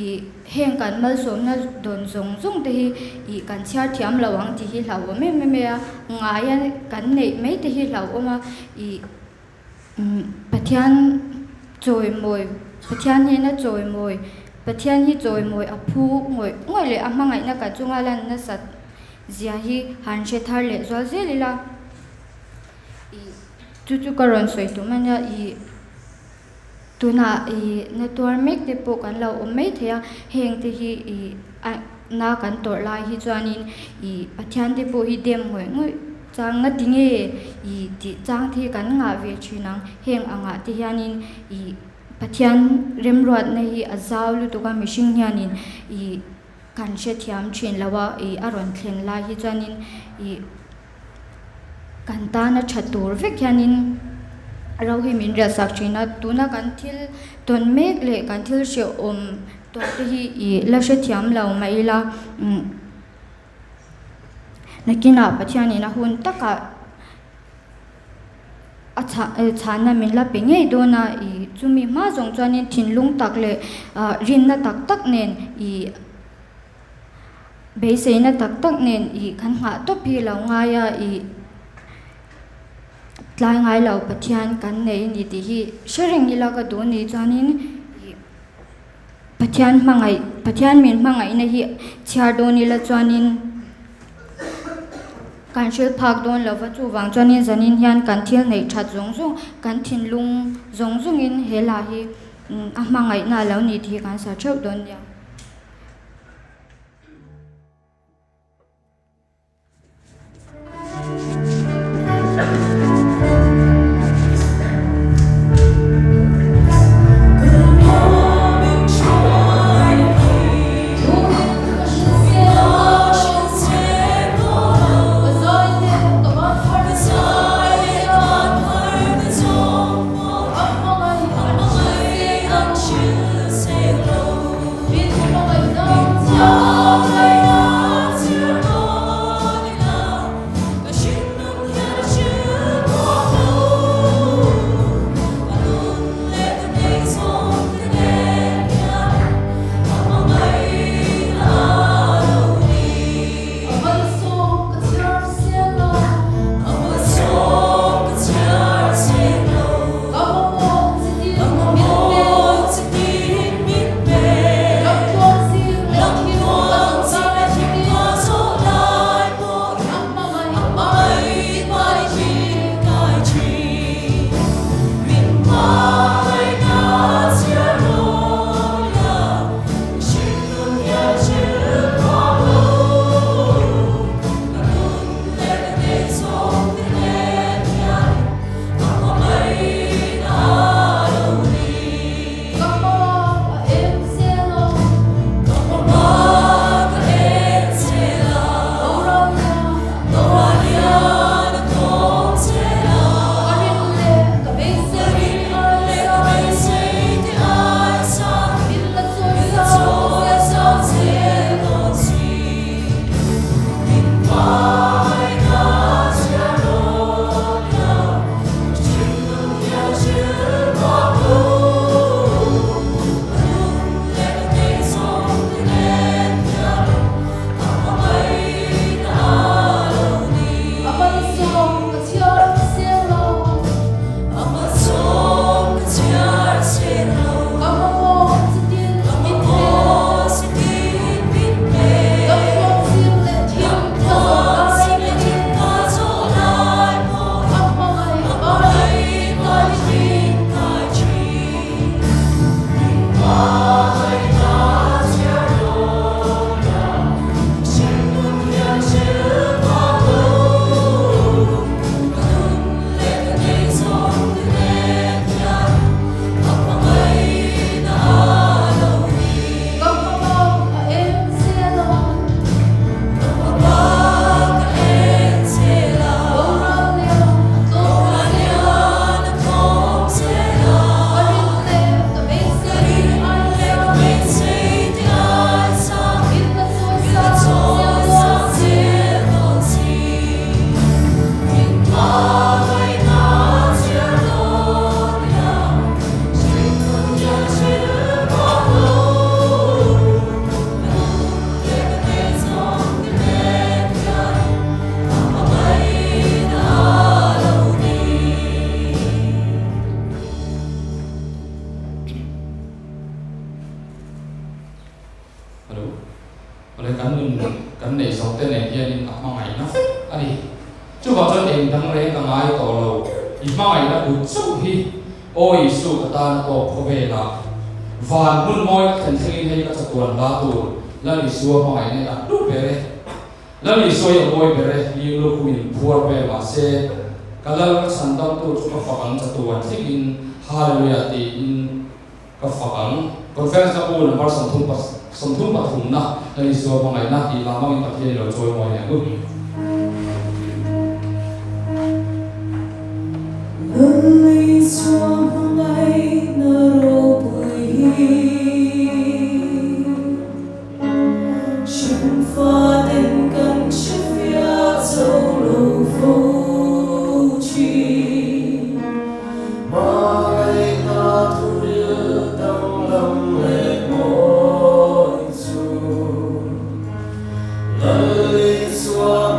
ih heng kan malsawmna dawn zawng zawng te hi ih kan chhiar thiam lo ang tih hi hlauhawm em em mai a ngaia kan neih mai te hi hlauhawm a ih. Pathian chawimawi, Pathian hnena chawimawi, Pathian hi chawimawi a phu ngawih ngawih leh a hmangaihna kan chunga lan nasat zia hi han hre thar leh zual zel ila. Ih chu chu ka rawn sawi tum a nia, ih tunah ih na tuar mek te pawh kan lo awm mai thei a, heng te hi ih a na kan tawrh lai hi chuanin ih Pathian te pawh hi dem ngawih ngawih. Chang nga ti nge i tih chang te hi kan ngah ve thin ang. Heng angah te hianin i Pathian remruatna hi a zau lutuk a, mihring hianin i kan hrethiam thin lo a, i a rawn thlen lai hi chuanin i kan tana tha tur vek hianin ro hi min riahsak thin a. Tuna kan thil tawn mek leh kan thil hrehawm tawh te hi i la hrethiam lo mah ila. Nakinah Pathianin a hun takah a chhahna min la pe ngei dawn a, ih chumi hma zawng chuanin thinlung tak leh rinna tak tak nen ih beiseina tak tak nen ih kan nghah tawp hi lo ngai a, ih tlai ngai lo Pathian kan nei a ni tih hi hre reng ila ka duh a ni chuanin ih. Pathian hmangaih, Pathian min hmangaihna hi chhiar dawn ila chuanin kan hrilh phak dawn lo va, chuvang chuanin zanin hian kan thil neih that zawng zawng, kan thinlung zawng zawngin he hla hi a hmangaihna a lo ni tih hi kan sa theuh dawn nia. ni. Chuvang chuan eng dang reng ka ngai tawh lo, i hmangaihna kut chauh hi Aw Isu ka tan a tawp khawvelah. Van hmun mawi ka thlen thlengin hei ka chatuan hla tur Lal Isua hmangaihna i a hlu ber e. Lal Isua i a mawi ber e, hlim lukhumin phuar vel mahse ka Lal ka chhandamtu chu ka fak ang chatuan thlengin Hallelujah tiin Ka fak ang. Conference na pu number 30 pa 33 na Lal Isua hmangaihna tih hla hmangin Pathian i lo chawi mawi leh ang u. Lal Isua hmangaihna ropui hi Hringfaten kan hre fiah zo lo fo thin. Hmangaihna thuril danglam leh mawi chu Lal Isua.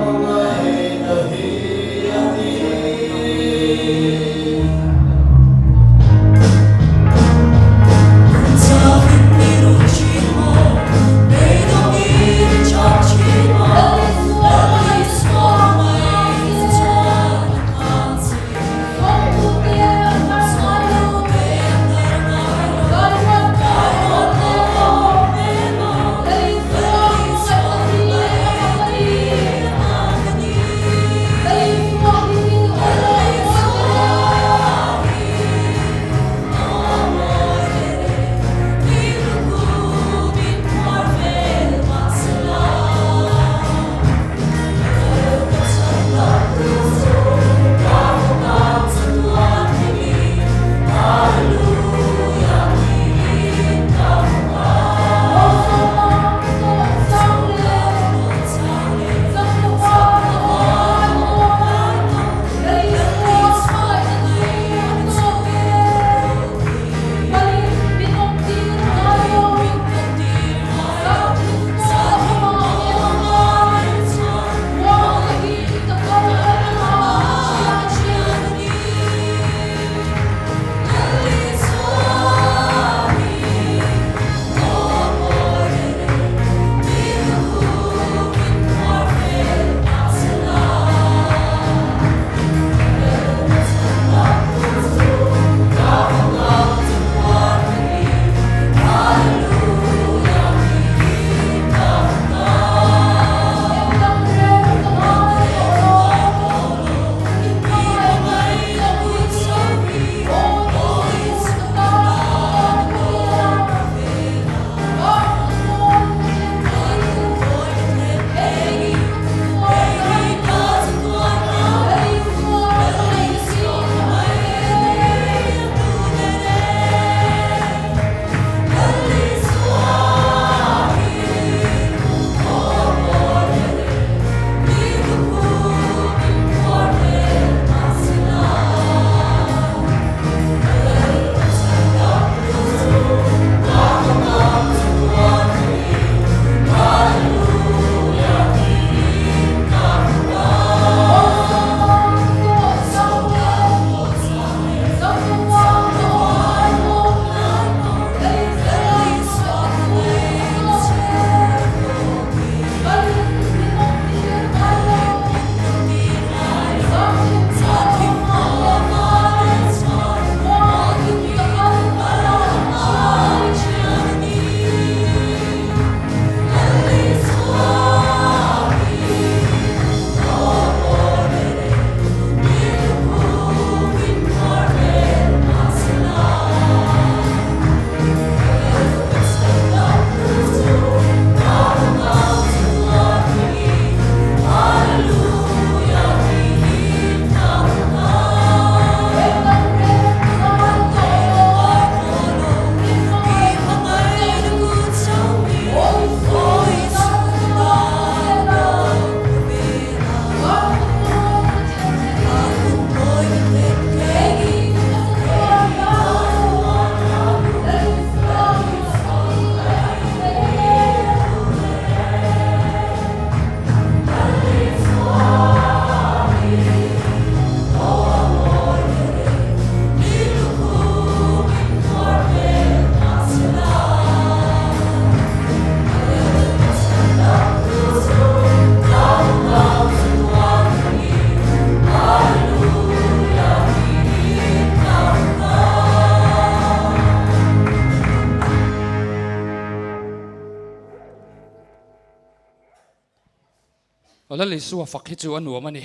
Lal Isua fak hi chu a nuam a ni.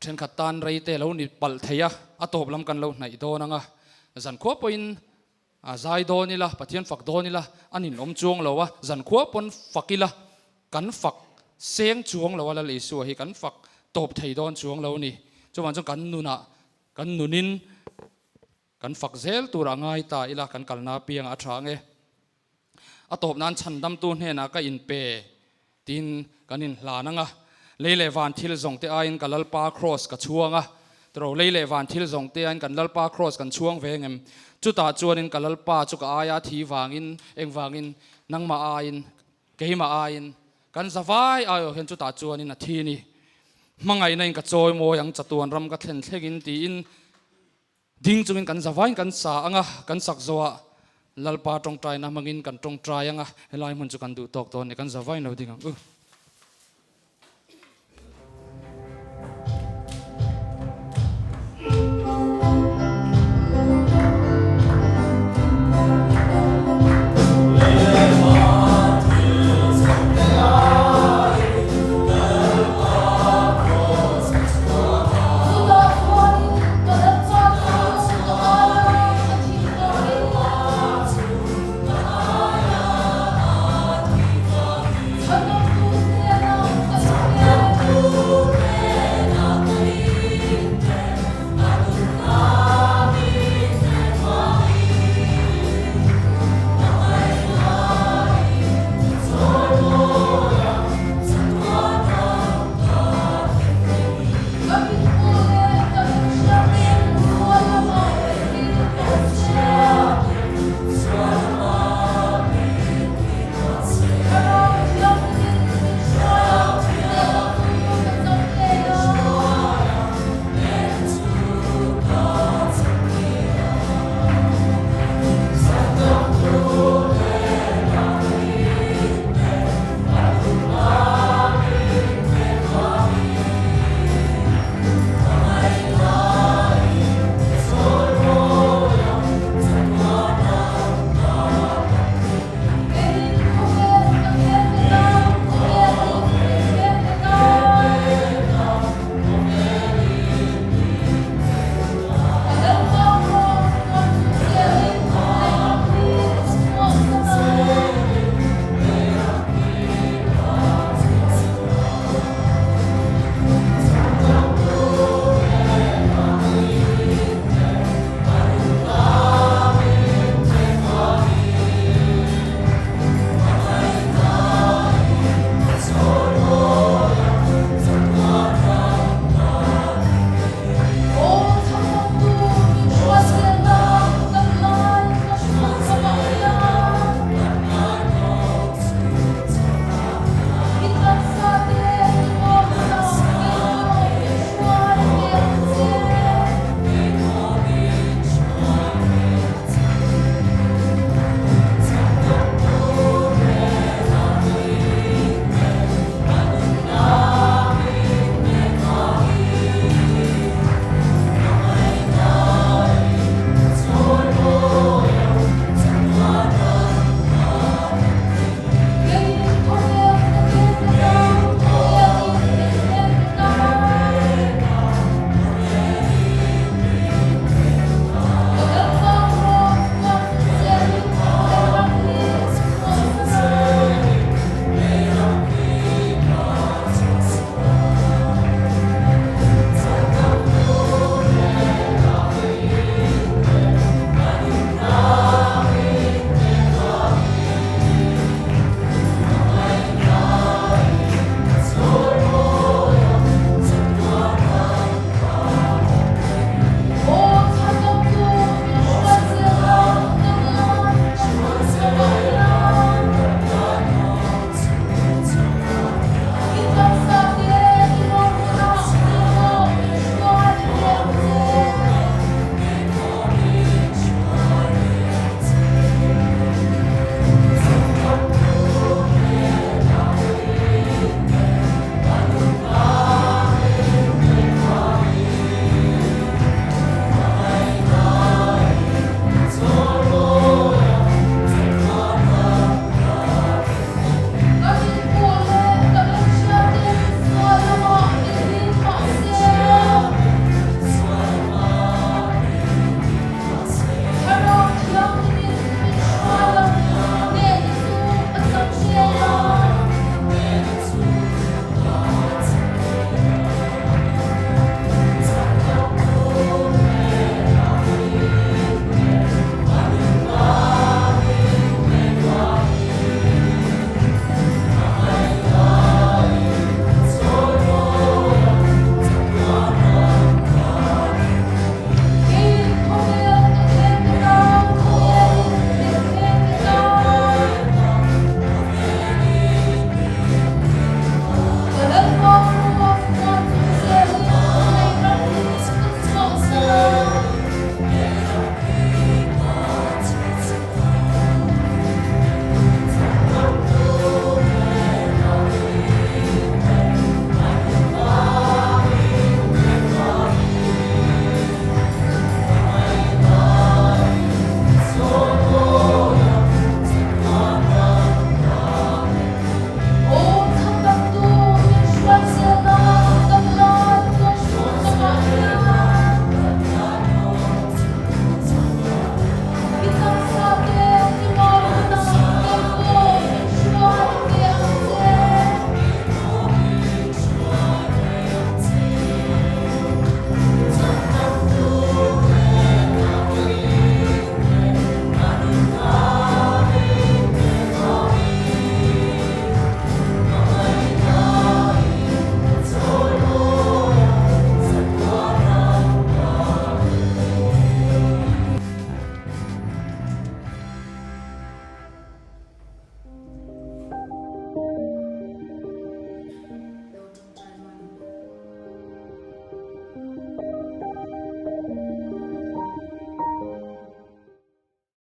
Thenkhat tan rei te lo ni palh thei a, a tawp lam kan lo hnaih dawn ang a. Zankhua pawhin a zai dawn ila, Pathian fak dawn ila, a ninawm chuang lo a, zankhua pawn fak ila, kan fak seng chuang lo a Lal Isua hi kan fak tawp thei dawn chuang lo a ni. Chuvang chuan kan nunah, kan nunin kan fak zel tur a ngai ta ila, kan kalna apiangah a tha ang e. A tawp nan chhandamtu hnenah ka inpe tiin kan inhlan ang a, lei leh van thil zawng te aiin ka Lalpa Kraws ka chhuang a, tiro lei leh van thil zawng te aiin kan Lalpa Kraws kan chhuang ve ngem? Chutah chuanin ka Lalpa chu ka aia thi vangin, engvangin nangmah aiin, keimah aiin, kan zavai aiawh hian chutah chuanin a thi ni. Hmangaihna in ka chawi mawi ang chatuan ram ka thlen thlengin tiin Ding chungin kan zavain kan sa ang a, kan sak zawhah Lalpa tawngtaina hmangin kan tawngtai ang a, helai hmun chu kan duh tawk dawn ni, kan zavain lo ding ang u.